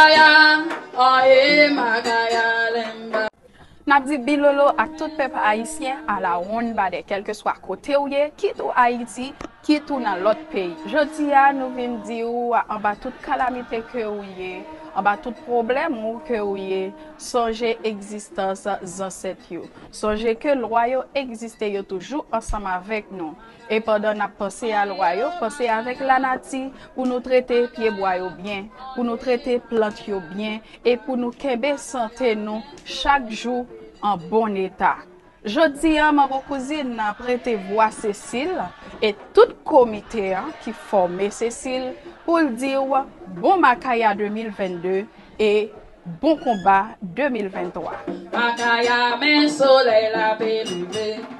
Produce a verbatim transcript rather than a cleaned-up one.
Makaya, oye, makaya, lemba. N ap di bilolo ak tout pèp ayisyen a la wonn badè, kèlkeswa kote w ye, kit ou Ayiti, kit ou nan lòt peyi. Jodi a, nou vin di w, anba tout kalamite ke w ye, anba tout pwoblèm ou ke w ye, sonje egzistans zansèt yo. Sonje ke lwa yo egziste, yo toujou ansanm avèk nou. E pandan n ap panse a lwa yo, panse avèk lanati pou nou trete pyebwa yo byen, pou nou trete plant yo byen e pou nou kenbe sante nou chak jou an bon eta. Jodi a, Manbo Kouzin nan prete vwa Sesil e tout komite an ki fòme Sesil pou l di w bon Makaya de mil vennde e bon konba de mil venntwa. Makaya, men solèy la pe leve.